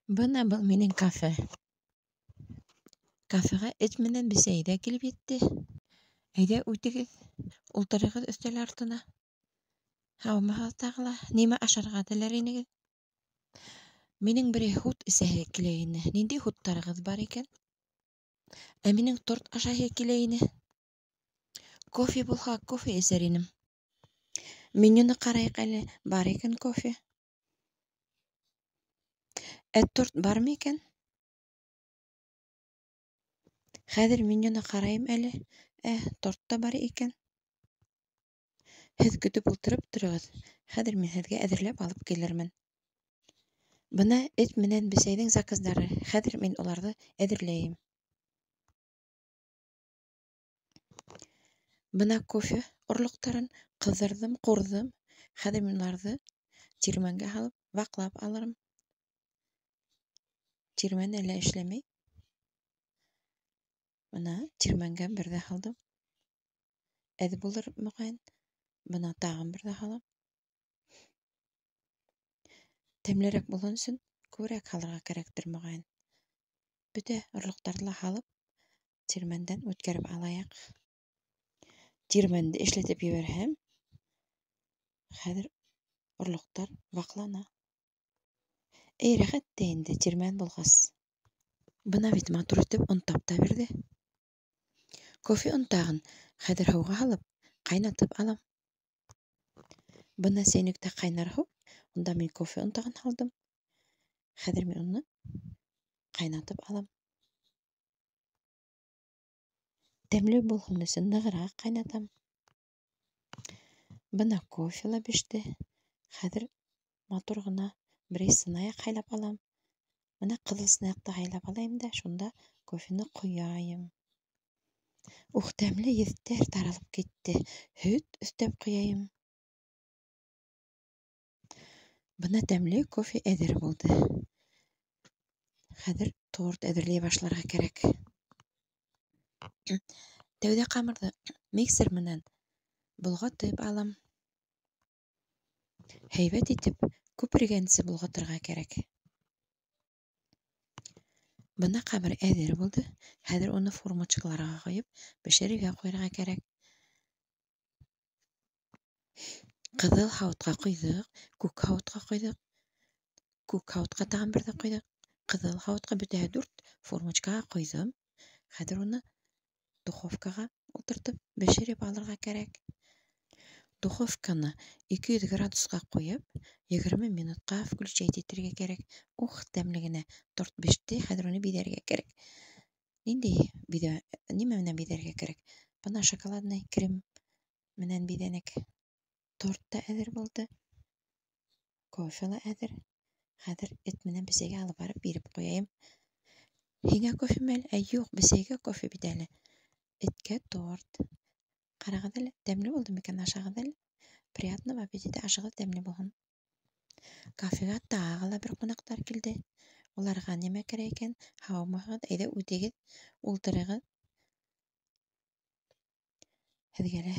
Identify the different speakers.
Speaker 1: Бына был минең кафе. Кафеға эт менән бесәй ҙә килеп етте. Әйҙә үтегеҙ, ултырығыҙ өҫтәл артына. Һаумыһығыҙ тағы ла, нимә ашарға теләр инегеҙ? Минең берәй һут эсәһе килә ине. Ниндәй һуттарығыҙ бар икән? Ә минең торт ашайһы килә ине. Кофе булһа, кофе эсер инем. Менюны ҡарайыҡ әле, бар икән кофе. Ә торт бармы икән? Хәҙер менюны ҡарайым әле. Ә, торт та бар икән. Һеҙ көтөп ултырып тороғоҙ, хәҙер мин һеҙгә әҙерләп алып килермен. Бына эт менән бесәйҙең заказдары, хәҙер мин уларҙы әҙерләйем. Бына кофе орлоҡтарын ҡыҙҙырҙым, ҡурҙым. Хәҙер мин уларҙы тирмәнгә һалып, ваҡлап алырым. Тирмән әллә эшләмәй. Бына тирмәнгә бер ҙә һалдым. Әҙ булыр, мөғәйен. Бына тағын бер ҙә һалам. Тәмлерәк булһын өсөн күберәк һалырға кәрәктер, мөғәйен. Бөтә орлоҡтарҙы ла һалып, тирмәндән үткәреп алайыҡ. Тирмәнде эшләтеп ебәрһәм, хәҙер орлоҡтар ваҡлана. Эй, рәхәт тә инде тирмән булғас. Бына бит матур итеп онтап та бирҙе. Кофе онтағын хәҙер һыуға һалып, ҡайнатып алам. Бына сәйнүктә ҡайнар һыу, унда мин кофе онтағын һалдым. Хәҙер мин уны ҡайнатып алам. Тәмле булһын өсөн нығыраҡ ҡайнатам. Бына кофе ла беште. Хәҙер матур ғына берәй сынаяҡ һайлап алам. Бына ҡыҙыл сынаяҡты һайлап алайым да, шунда кофены ҡояйым. Ух, тәмле еҫтәр таралып китте. Һөт өҫтәп ҡуяйым. Бына тәмле кофе әҙер булды. Хәҙер торт әҙерләй башларға кәрәк. Тәүҙә ҡамырҙы миксер менән болғатып алам. Һәйбәт итеп күпергәнсе болғатырға кәрәк. Бына ҡамыр әҙер булды. Хәҙер уны формочкаларға ҡойоп, бешерергә ҡуйырға кәрәк. Ҡыҙыл һауытҡа ҡойҙоҡ, күк һауытҡа ҡойҙоҡ, күк һауытҡа тағын берҙе ҡойҙоҡ, ҡыҙыл һауытҡа, бөтәһе дүрт формочкаға ҡойҙом. Хәҙер уны духовкаға ултыртып, бешереп алырға кәрәк. Духовканы 200 градусҡа ҡуйып, 20 минутҡа включать итергә кәрәк. Ух, тәмле генә торт беште, хәҙер уны биҙәргә кәрәк. Ниндәй биҙә, нимә менән биҙәргә кәрәк? Бына шоколадный крем менән биҙәнек. Торт та әҙер булды. Кофе ла әҙер. Хәҙер эт менән бесәйгә алып барып биреп ҡуяйым. Һиңә кофе мәл? Ә юҡ, бесәйгә кофе бит әле. Эткә торт. Ҡарағыҙ әле, тәмле булды микән, ашағыҙ әле. Приятного аппетита, ашығыҙ тәмле булһын. Кафеға тағы ла бер ҡунаҡтар килде. Уларға нимә кәрәк икән? Һаумыһығыҙ, әйҙә үтегеҙ, ултырығыҙ. Һеҙгә лә